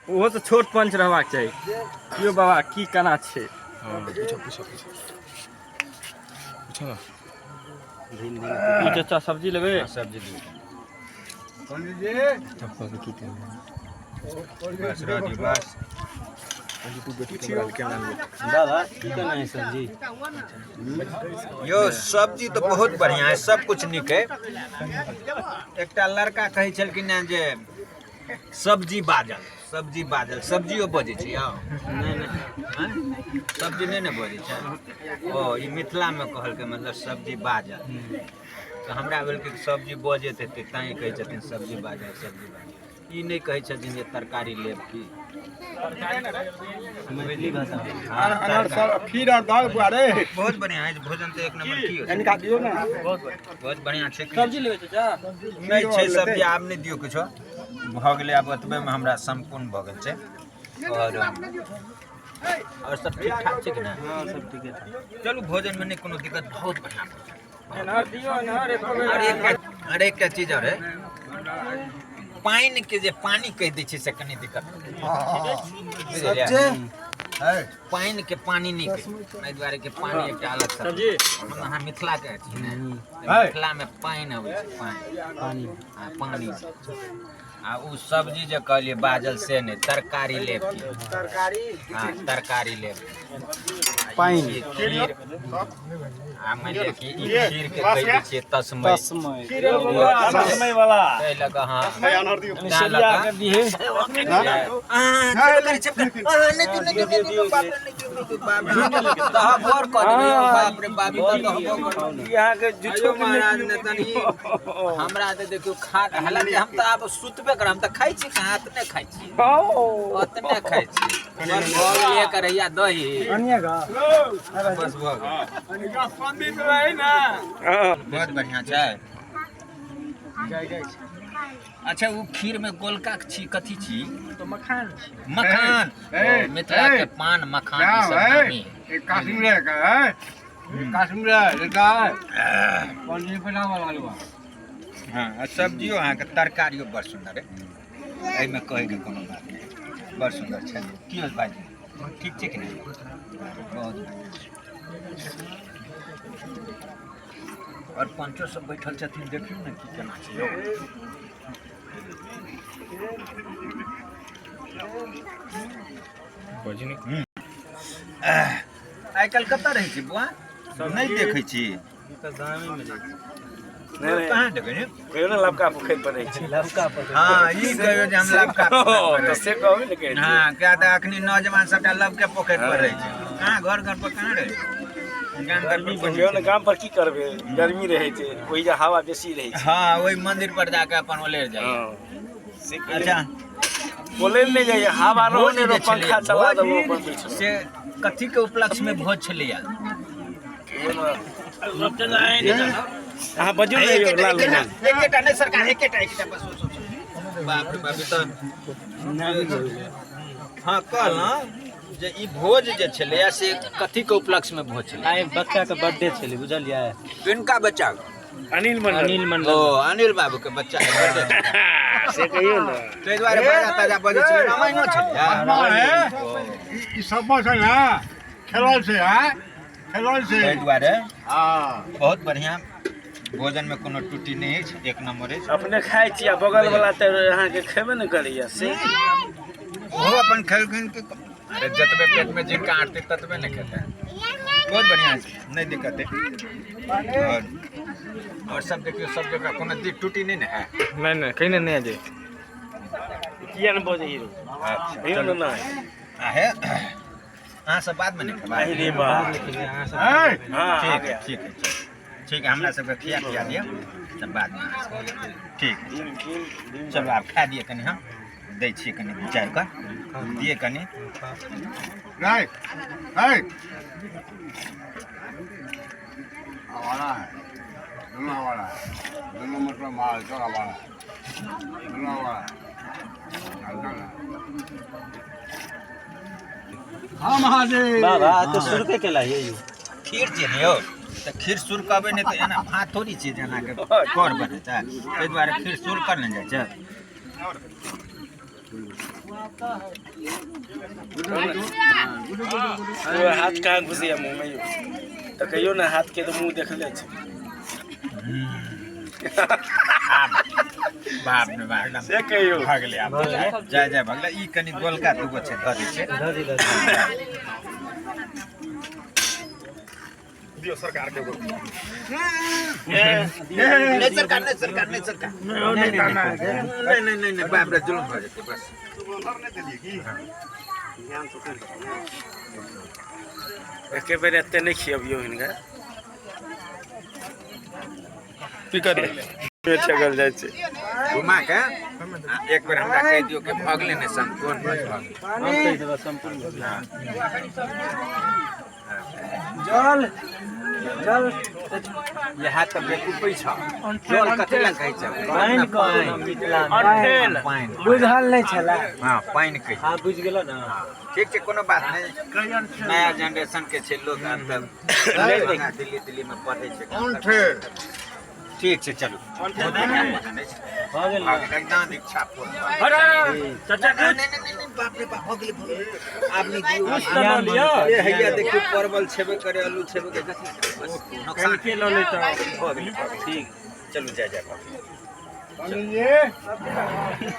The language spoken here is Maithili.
ओहो से छोट पंच रहबाक चाही। यौ बाबा की केना छै? पूछो पूछो पूछो पूछो ना। की चाचा सब्जी लेबै? सब्जी दियौ। तब की करबै? बस रह दियौ बस। बाबा की केना है सब्जी? यो सब्जी तऽ बहुत बढ़िया है, सब कुछ नीक है। एकटा लड़का कहै छलखिन हेँ जे सब्जी बाजल, सब्जी बाजल, सब्जियो बजै छै यौ? नहि नहि। आँय? सब्जी नहि ने बजै छै। ओ ई मिथिलामे कहलकै मतलब सब्जी बाजल, तऽ हमरा भेल कि सब्जी बजैत हेतै तैँ कहै छथिन सब्जी बाजल सब्जी बाजल। ई नहि कहै छथिन जे तरकारी लेब की। मैथिली भाषा। हाँ, तरकारी। खीर और दाल बुआ रे। बहुत बढ़िया है भोजन तऽ एक नंबर की होइ छै। इनका दियो ना। बहुत बढ़िया छै। सब्जी लेबै चाचा? नहि छै सब्जी, आब नहि दियौ किछो, भऽ गेलै आब ओतबेमे हमरा सम्पूर्ण भऽ गेल छै। और सब ठीक ठाक छै कि नहि? हाँ सब ठीके ठाक। चलू भोजनमे नहि कोनो दिक्कत, बहुत बढ़िया भोजन। एनहर दियौ, एनहर एको बेर। और एकटा, और एकटा चीज और है, पानि के जे पानि कहि दै छै से कनि दिक्कत बुझलियै? पानि के पानि नहि कहै, एहि दुआरे कि पानि एकटा अलग शब्द। सब्जी? हम अहाँ मिथिला के छी ने, तऽ मिथिला मे पानि अबै छै, पानि। पानी। आ पानि आ ओ सब्जी जे कहलियै बाजल से नहि, तरकारी लेब की? हँ तरकारी लेब। पानि। खीर आ मानि लिअ कि ई खीर के कहि दै छियै तस्मै। तस्मै। तस्मै वाला ताहि लऽ कऽ। हँ ताहि लऽ कऽ अहाँ चुप करी, चुप करी। अहाँ नहि दियौ, नहि दियौ, नहि दियौ, बाप रे, नहि दियौ, नहि दियौ, बाप रे। दहबोर कऽ देबै यौ, बाप रे बाप, ई तऽ दहबोर कऽ देबै। अहाँके अयो महाराज ने तनी हमरा तऽ देखियौ खा, हालांकि हम तऽ आब सुतबे करब, हम तऽ खाइ छी कहाँ, अतने खाइ छी, ओतने खाइ छी बस भऽ गेल। एक अरैया दही बस भऽ गेल। बहुत बढ़िया छै। अच्छा ओ खीर में गोलका छी कथी छी? तो मखान छी। मखान। ओ, मिथिला के पान मखान ई सब नामी है। काश्मीर का है, काश्मीर लेता है पनीर बना वाला हलवा। हाँ आ सब्जियो अहाँके तरकारियो बड़ सुन्दर है, एहिमे कहैके कोनो बात नहि, बड़ सुन्दर छै। की होत भाइजी, ठीक छै कि नहि? बहुत बढ़िआँ। आओर पंचो सब बैठल छथिन, देखियौ ने की केना छै यौ। आइ काल्हि कतऽ रहै छी बुआ? नहि देखै छी। तऽ गामे मे रहै छी। कहाँ देखै छी? कहियो ने लबका पोखरि पर रहै छै। लवका पकड़। हाँ ई कहियो जे हम लबका पोखरि पर तऽ रहै से कहबे ने करै छी। हाँ किया तऽ अखनी नौजवान सबटा लबके पोखरि पर रहै छै, कहाँ घर घर पर कहाँ रहै छै? गाम घर पर कहियो ने गाम पर की करबै, गर्मी रहै छै, ओहि जे हवा बेसी रहै छै। हाँ ओहि मंदिर पर जाके अपन ओलरि जाइ। हँ से कहियो अच्छा बोलै लए नहि जाइए, हवा रहो भोज नहि जे रहो, छलैया, पंखा चला भोज देबो अपन बैठल। से कथी के उपलक्ष्य में भोज छलैया? अहाँ बजियौ ने यौ लाल लाल। एकेटा नहि सरकार, एकेटा एकेटा बस बस, बस। बाप रे बाप, ई तऽ हाँ कहलहुँ जे ई भोज जे छलैया से कथी के उपलक्ष्य में भोज छलै? आइ बच्चा के बर्थडे छलै बुझलियै। किनका बच्चा? अनिल मंडल। अनिल मंडल। ओ अनिल बाबू के बच्चा के बर्थडे छलै। से कहियौ ने। ताहि दुआरे बाजा ताजा बजै छलै, रामायणो छलैया। है ई सब छै ना खेलल छै, है खेलल छै। ताहि दुआरे हाँ बहुत बढ़िया भोजन में कोनो त्रुटि नहि अछि, एक नंबर अछि। अपने खाइ छी आ बगल वाला तऽ अहाँके खेबे ने करैया से। ओहो अपन खेलखिन कि अरे जतबे पेट में जिनका अटतै ततबे ने खेतै। बहुत बढ़िया छै, नहि दिक्कत है। और सब देखियौ सब जगह कोनो त्रुटि नहि ने है। नहि नहि कहीं नहि नहि जे किया ने बजै हीरो? अच्छा कहियौ ने। नहि आहे अहाँ सब बादमे नहि खेबै? अहि रे बा। हाँ आ ठीक है। गया। ठीक है, ठीक ठीक है, हमरा सबके खिया पिया दिअ तब बादमे। ठीक है, चलू आब खा दिअ कनि, हम दै छियै कनि दू चारि कऽ दिअ कनि। नहीं नहीं आवारा है दोनों, आवारा है दोनों, मतलब माल चल आवारा है दोनों, आवारा है चल है। हाँ महादेव। बाबा तऽ सुरके केला ये यौ? खीर छियै ने यौ, तऽ खीर सुरकबै नहि तऽ एना भात थोड़ी छियै जे अहाँके कर बनेतै, ताहि दुआरे खीर सुरकल नहि जाइ छै। ओ हाथ कहाँ घुसैया मुँह में यौ? तऽ कहियो ने हाथ के तऽ मुँह देखले छै। बाप रे बाप, एकदम से कहियो। भऽ गेलै आब। जय जय भऽ गेलै। ई कनि गोलका दूगो छै, धऽ दै छै। धऽ दी, धऽ दी। दियौ सरकार के एगो। नहि सरकार, नहि सरकार, नहि सरकार, नहीं नहीं नहीं नहीं नहीं नहीं, बाप रे, जुलम भऽ जेतै बस। एके बेर एते नहि खियबियौ हिनका। की करी? छगल जाइ छै। घुमा के आ एक बेर हमरा कहि दियौ कि भऽ गेलै ने सम्पूर्ण भऽ गेलै। हम कहि देबै सम्पूर्ण भऽ गेलै। जल जल। इएह तऽ बेकूफी छ। जल कथी लए कहै छै? पानि कहू ने मिथिलामे। पानि। बुझल नहि छलै। हँ, पानि कहै। हँ, बुझि गेलो ने। ठीक छै, कोनो बात नहि। नया जनरेशन के छै लोग आब तऽ दिल्ली दिल्ली में पढ़ै छै। ठीक छै, चलू। बहुत बढ़िआँ भोजन अछि। भऽ गेल ने? भऽ गेल, एकदम इच्छा पूर्ण। चाचा। नहीं नहीं नहीं नहीं, बाप रे बाप, भऽ गेलै, भऽ गेलै। आब नहि दियौ। तऽ लऽ लिअ। ए हैया देखियौ, परवल छेबे करे, आलू छेबे करे, कथी बस नुकसान के लऽ लेतऽ। भऽ गेलै, भऽ गेलै। ठीक, चलू, जय जय भऽ गेलै। पंडित जी।